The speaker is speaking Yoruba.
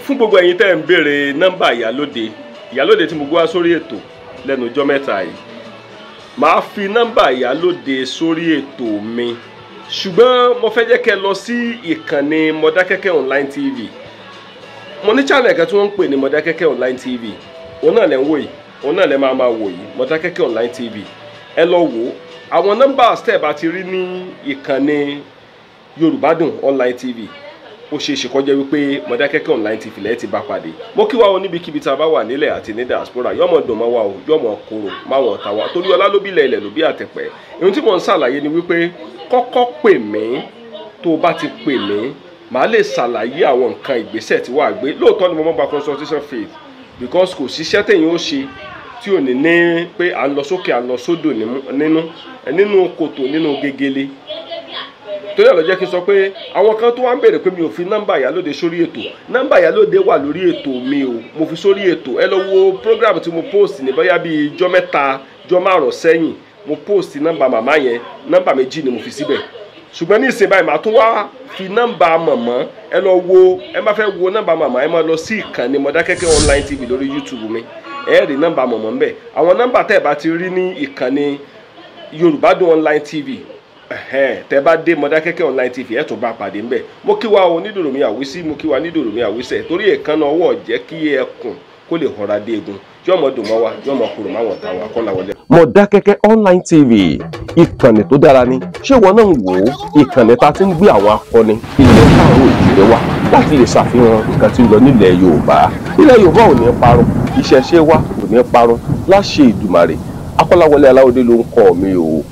Fún gbogbo ẹ̀yin tẹ́ ń béèrè nọ́mbà Ìyálóde, Ìyálóde tí mo gbé wá sórí ètò lẹ́nu ọjọ́ mẹ́ta yìí, màá fi nọ́mbà Ìyálóde sórí ètò mi, ṣùgbọ́n mo fẹ́ jẹ́ kẹ́ lọ sí ìkànnì Mọdákẹ́kẹ́ Online TV. Mo ní channel kan tí wọ́n ń pè ní Mọdákẹ́kẹ́ Online TV. Òun náà lẹ́ ń wò yìí, òun náà lẹ́ máa máa wò yìí, Mọdákẹ́kẹ́ Online TV. Ẹ lọ wò ó. Àwọn nọ́mbà tẹ́ ẹ bá ti rí ní ìkànnì Yorùbá Dùn Online TV, ó ṣe é ṣe kó jẹ́ wípé Mọdákẹ́kẹ́ Online TV lẹ́ẹ̀ ti bá pàdé. Mo kí wa o níbikíbi tá a bá wà nílẹ̀ àti ní diaspora. Yọmọ dùn mọ́ wa o, yọmọ kóró máwọn ọ̀tá wa, torí ọlá ló bí ilẹ̀, ilẹ̀ ló bí àtẹ̀pẹ́. Ohun tí mò ń ṣàlàyé ni wípé kọ́kọ́ pè mí. Tó o bá ti pè mí, màá lè ṣàlàyé àwọn nǹkan ìgbésẹ̀ tí wàá gbé. Lóòótọ́ ni mo máa gba consultation fee, because kò síṣẹ́ téèyàn ó ṣe tí ò ní ní pé à ń lọ sókè, à ń lọ sódò, nínú kòtò, nínú gegele. Torí ẹ̀ ló jẹ́ kí n sọ pé àwọn kan tó wá ń béèrè pé mi ò fi nọ́mbà Ìyálóde sórí ètò. Nọ́mbà Ìyálóde wà lórí ètò mi o, mo fi sórí ètò. Ẹ lọ wo program tí mo post ní bóyá bíi ijọ́ 3, ijọ́ 5 sẹ́yìn. Mo post nọ́mbà màmá yẹn. Nọ́mbà 2 ni mo fi síbẹ̀, ṣùgbọ́n ní ìsìn báyìí, màá tún wá fi nọ́mbà màmá. Ẹ lọ wo, ẹ má fẹ́ wo nọ́mbà màmá, ẹ má lọ sí ìkànnì Mọdákẹ́kẹ́ Online TV lórí YouTube mi, ẹ rí nọ́mbà màmá ń bẹ̀. Àwọn nọ́mbà tẹ́ ẹ bá ti rí ní ìkànnì Yorùbá Dùn Online TV, tẹ́ bá dé Mọdákẹ́kẹ́ Online TV, ẹ tún bá pàdé ńbẹ̀. Mo kí wa o nídòrò mi àwísí, mo kí wa nídòrò mi àwísẹ̀, torí èékánná ọwọ́ jẹ́ kí ẹkùn kó lè họra dé egun. Yọmọ dùn mọ́ wa, yọmọ kúrò máwọn ta wa kọ́lá wọlé. Mọdákẹ́kẹ́ Online TV, ìkànnì tó dára ni. Ṣé ìwọ náà ń wò ó? Ìkànnì tá a ti ń gbé àwọn akọni ilẹ̀ káàárọ̀ òjìrè wá láti lè ṣàfihàn nǹkan tí ń lọ nílẹ̀ Yorùbá. Ilẹ̀ Yorùbá ò ní parun, ìṣẹ̀ṣe wa ò ní parun láṣẹ Ìdùmarè. Akọ́láwọlé Aláwọ̀dé ló ń kọ́ mi o.